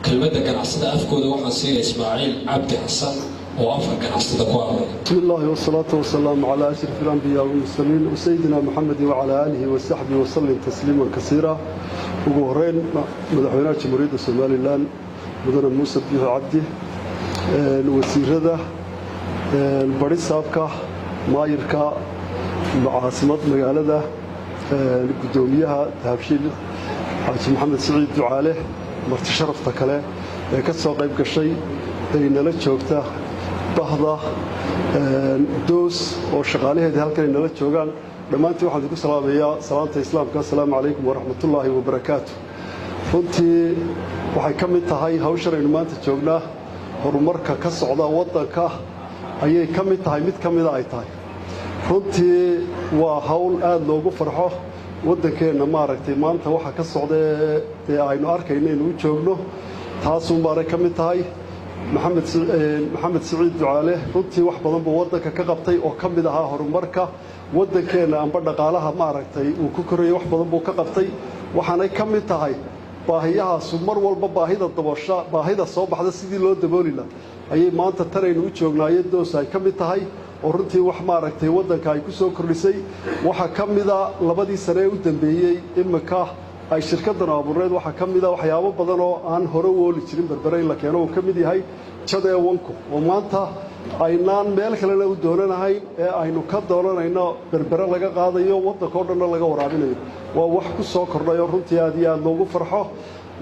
Kelmadda ganacsada afkooda waxaan siinaya Ismaaciil Cabdi Xasan oo afka ganacsatada ku hadlaya. بسم الله والصلاة والسلام على أشرف الأنبياء والمرسلين وسيدنا محمد وعلى آله وصحبه وسلم تسليما كثيرا. Ugu horeyn, madaxweynaha Jamhuuriyadda Somaliland, mudane Muuse Biixi Cabdi, wasiirada, barisaabka, maayirka caasimad magaalada, guddoomiyaha Dahabshiil Xaaji Maxamed Siciid Ducaale, marti sharafta kale ee ka soo qayb gashay ay nala joogta, bahda Doos oo shaqaalaheedii halkan ay nala joogaan, dhammaantiin waxaan idinku salaamayaa salaanta Islaamka: assalaamu calaykum waraxmatullaahi wabarakaatu. Runtii waxay ka mid tahay hawshan aynu maanta joognaa horumarka ka socda waddanka ayay ka mid tahay, mid ka mida ay tahay. Runtii waa hawl aad loogu farxo. Waddankeenna, maaragtay, maanta waxa ka socda dee aynu arkayno aynu u joogno, taasuunbaanay ka mid tahay. Maxamed Siciid Ducaale runtii wax badan buu waddanka ka qabtay oo ka mid ahaa horumarka waddankeenna amba dhaqaalaha, maaragtay, uu ku korayay. Wax badan buu ka qabtay, waxaanay ka mid tahay baahiyahaasu mar walba baahida daboosha, baahida soo baxda sidii loo dabooli laha ayay maanta tanaynu u joognaayo Doos ay ka mid tahay, oo runtii wax, maaragtay, waddanka ay ku soo kordhisay. Waxaa ka mida 2dii sane ee u dambeeyey imika ay shirkaddan abuurneed, waxaa ka mida waxyaabo badan oo aan hore u ooli jirin Berbere in la keeno, uu ka mid yahay Jet A1-ku, oo maanta aynaan meel kalena u doonanahayn ee aynu ka doonanayno Berbere laga qaadayo, waddanka oo dhanna laga waraabinayo. Waa wax ku soo kordhay oo runtii aad iyo aad loogu farxo.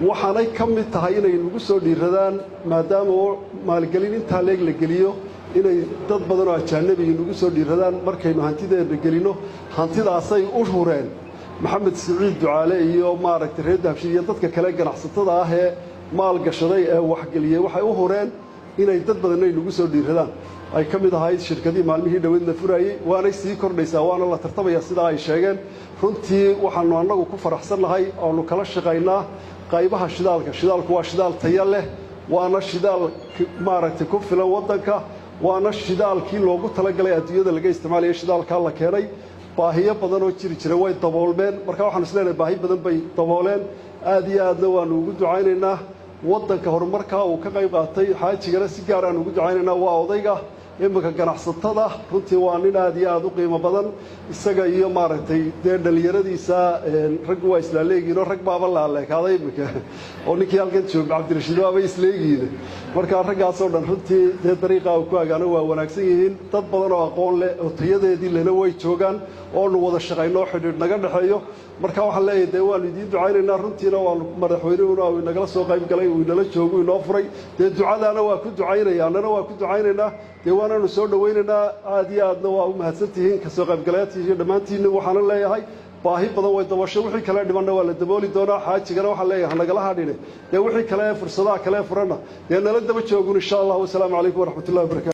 Waxaanay ka mid tahay inay nagu soo dhiiradaan, maadaama oo maalgelin intaa leeg la geliyo, inay dad badan oo ajaanabiyi nagu soo dhiiradaan markaynu hantideenna gelinno. Hantidaasay u hureen Maxamed Siciid Ducaale iyo, maaragtay, reer Dahabshiil iyo dadka kale ganacsatada ah ee maalgashaday ee waxgeliyey. Waxay u hureen inay dad badanna ay nagu soo dhiiradaan, ay ka mid ahayd shirkadihii maalmihii dhoweyd la furaayey. Waanay sii kordhaysaa, waana la tartamaya sidaa ay sheegeen. Runtii waxaannu annagu ku faraxsannahay oonu kala shaqaynaa qaybaha shidaalka. Shidaalku waa shidaal taya leh, waana shidaal, maaragtay, ku filan waddanka, waana shidaalkii loogu talagalay adduunyada laga isticmaalaya. Shidaalkaa la keenay baahiyo badan oo jiri jira way daboolmeen. Marka waxaanu isleenahay baahi badan bay dabooleen. Aad iyo aadna waanu ugu ducaynaynaa waddanka horumarkaa uu ka qayb qaatay. Xaajigana si gaar aan ugu ducaynaynaa, waa odayga iminka ganacsatada. Runtii waa nin aad iyo aad u qiimo badan, isaga iyo, maaragtay, dee dhallinyaradiisa. Raggu waa islaaleegiinoo rag baaba laaleekaaday iminka, oo ninkii halkan jooga Cabdirashiid waabay isleegiin. Marka raggaasoo dhan runtii dee dariiqa uu ku hagaano waa wanaagsan yihiin. Dad badan oo aqoon leh oo tayadeedii lena way joogaan oonu wada shaqayno oo xidhiidh naga dhexeeyo. Marka waxaan leeyahay, dee waanu idiin ducaynaynaa. Runtiina waanu madaxweynuhuna uu inagala soo qayb galay, uu inala joogo, inoo furay. Dee ducadaana waa ku ducaynaya, annana waa ku ducaynaynaa, dee waananu soo dhowaynaynaa. Aad iyo aadna waa u mahadsantihiin kasoo qaybgalayaadtiiyo dhammaantiinna. Waxaana leeyahay baahi badan way dabasho, wixii kale dhimanna waa la dabooli doonaa. Xaajigana waxaan leeyahay hanagala hadhine, dee wixii kale ee fursadaha kale furanna dee nala daba joogun, insha Allah. Wasalaamu calaykum waraxmatullahi wabarakatu.